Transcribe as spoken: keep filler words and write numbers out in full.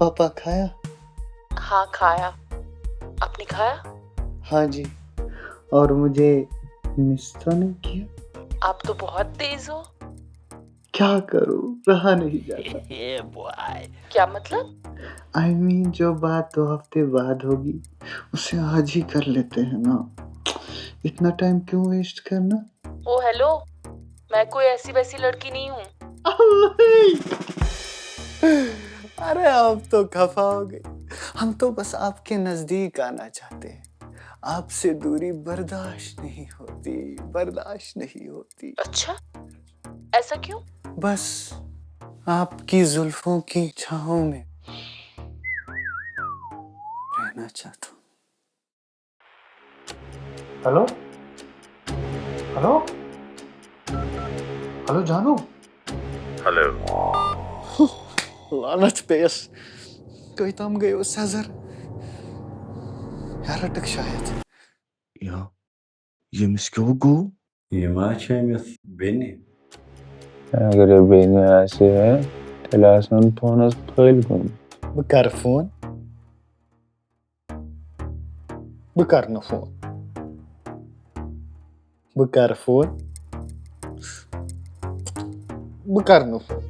पापा, खाया? हाँ, खाया। आपने खाया? हाँ जी। और मुझे मिस तो नहीं किया? आप तो बहुत तेज हो। क्या करूँ, रहा नहीं जाता। क्या मतलब? आई मीन, जो बात दो हफ्ते बाद होगी, उसे आज ही कर लेते हैं ना। इतना टाइम क्यों वेस्ट करना? ओ हेलो, मैं कोई ऐसी वैसी लड़की नहीं हूँ। अरे, आप तो खफा हो गई। हम तो बस आपके नजदीक आना चाहते हैं। आपसे दूरी बर्दाश्त नहीं होती, बर्दाश्त नहीं होती। अच्छा, ऐसा क्यों? बस आपकी जुल्फों की छाहों में रहना चाहता हूँ। हेलो, हेलो, हेलो जानू। Hello. Lanat pes. Kaitam gayo sezar. Yaratık şayet. Ya, yemiz ki o go. یہِ ما چھِ أمِس بیٚنہِ؟ اگر یہِ بیٚنہِ آسہِ ہے، تیٚلہِ آسہٕ ہن فونس پھٔلۍ گٔمٕتۍ۔ بہٕ کرٕ فون۔ بہٕ کرٕ نہٕ فون۔ بہٕ کرٕ فون۔ بہٕ کرٕ نہٕ فون۔